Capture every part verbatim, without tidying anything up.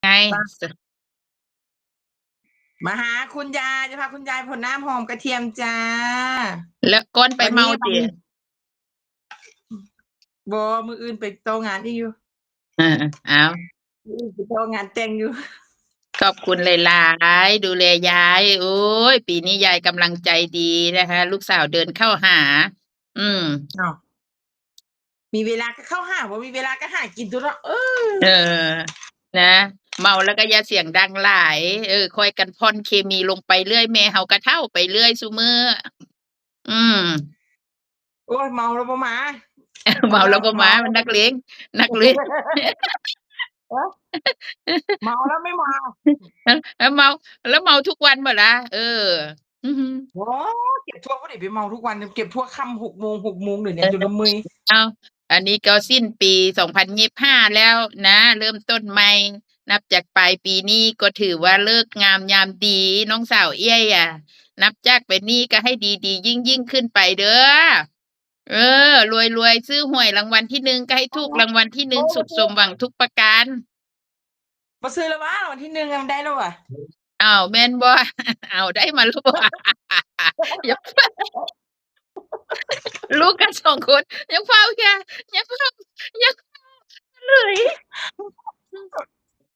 ไง มาหาคุณยาย จะพาคุณยายพ่นน้ำหอมกระเทียมจ้า แล้วก่อนไปเมาเตีย บอ มื้ออื่นไปโตงานอีกอยู่ เออเอา มื้ออื่นไปโตงานแต่งอยู่ ขอบคุณหลายๆ ดูแลยาย โอ้ย ปีนี้ยายกำลังใจดีนะคะ ลูกสาวเดินเข้าหา อืม เนาะ มีเวลาก็เข้าหา บ่มีเวลาก็หากินตัวเนาะ เออ เออ นะ เมาแล้วก็อย่าเสียงดังหลาย เออ ค่อยกันพ่นเคมีลงไปเรื่อย แม่เฮาก็เฒ่าไปเรื่อยซุมื้อ อืม โอ้ย เมาแล้วบ่มา เมาแล้วบ่มา มันนักเลง นักเลง เมาแล้วไม่มา แล้วเมา แล้วเมาทุกวันบ่ล่ะ เออ อือฮึ โอ้ เก็บทั่ว ผู้ใดไปเมาทุกวัน เก็บทั่วค่ำ หกโมง หกโมง เดี๋ยวนี้จนละเมื่อย เอา อันนี้ก็สิ้นปีสองพันยี่สิบห้าแล้วนะ เริ่มต้นใหม่ นับจากปลายปีนี้ก็ถือว่าฤกษ์งามยามดี น้องสาวเอื้อยอะ นับจากไปนี้ก็ให้ดีๆ ยิ่งๆ ขึ้นไปเด้อ เออ รวยๆ ซื้อหวยรางวัลที่หนึ่งก็ให้ถูกรางวัลที่หนึ่ง สุขสมหวังทุกประการ บ่ซื้อแล้ววะ รางวัลที่หนึ่งมันได้แล้ววะ อ้าว แม่นบ่ อ้าว ได้มาแล้วบ่ อย่า ลูกกันสองคน ยังเฝ้าแค่ ยังเฝ้า ยังเฝ้าเลย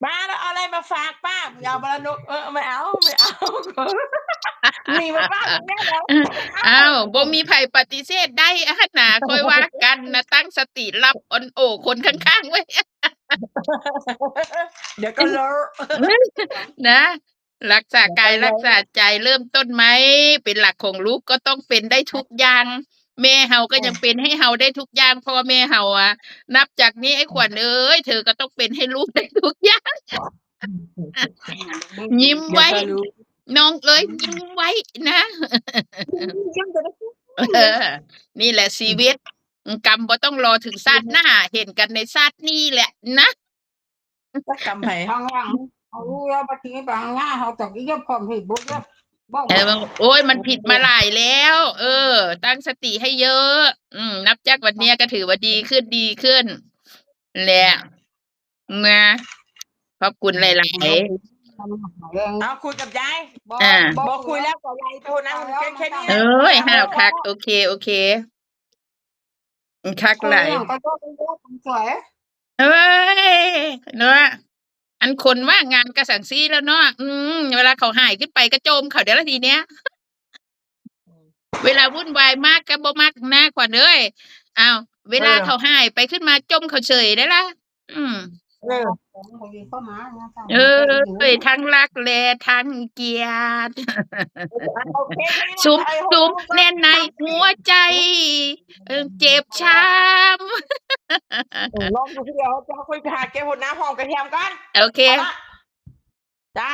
มาแล้วเอาอะไรมาฝากป้า มึงเอาบ่ละนุก เออ ไม่เอา ไม่เอา มีมาฝากแม่แล้ว อ้าว บ่มีไผปฏิเสธได้ อะหั้นนะ ค่อยว่ากันนะ ตั้งสติรับ ออนโอ คนข้างๆ ไว้ เดี๋ยวก็เลอะ นะ รักษากาย รักษาใจ เริ่มต้นใหม่ เป็นหลักของลูกก็ต้องเป็นได้ทุกอย่าง แม่เฮาก็ยังเป็นให้เฮาได้ทุกอย่าง พ่อแม่เฮาอะ นับจากนี้ไอ้ขวัญเอ้ย เธอก็ต้องเป็นให้ลูกได้ทุกอย่าง ยิ้มไว้ เดี๋ยวก็รู้ น้องเอ้ย ยิ้มไว้นะ เออ นี่แหละชีวิต กรรมบ่ต้องรอถึงชาติหน้า เห็นกันในชาตินี้แหละนะ กรรมไผ บางอย่างเขารู้แล้วบางทีบางอย่างเขาต้องเรียบพร้อมให้บุกเรียบบอก เออ มัน โอ้ย มันผิดมาหลายแล้ว เออ ตั้งสติให้เยอะ อืม นับจากวันเนี้ยก็ถือว่าดีขึ้น ดีขึ้น แหละ นะ ขอบคุณหลายๆ แรง เอาคุยกับยาย บอก อ่า บอกคุยแล้วกับยายโทรนะ แค่นี้ เอ้ย ห้าวคัก โอเค โอเค คักหลาย ก็ต้องเรียกคนสวย เอ้ย เนาะ อันคนว่างงานก็สังซี่แล้วเนาะ อืม เวลาเขาหายขึ้นไปก็โจมเขาเดี๋ยวละทีเนี้ย เวลาวุ่นวายมากก็บ่มักนะขวัญเอ้ย อ้าว เวลา เออ เขาหายไปขึ้นมาโจมเขาเฉยได้ละ อืม เออ ของเขาเข้ามาเนี่ยค่ะ เอ้ย ทั้งรักและทั้งเกลียด โอเค ซุบซุบแน่นในหัวใจ เออ เจ็บช้ำ ลองดูทีเดียวจะมาคุยไปหาแกหัวหน้าหอมกระเทียมกัน โอเค เอาละจ้า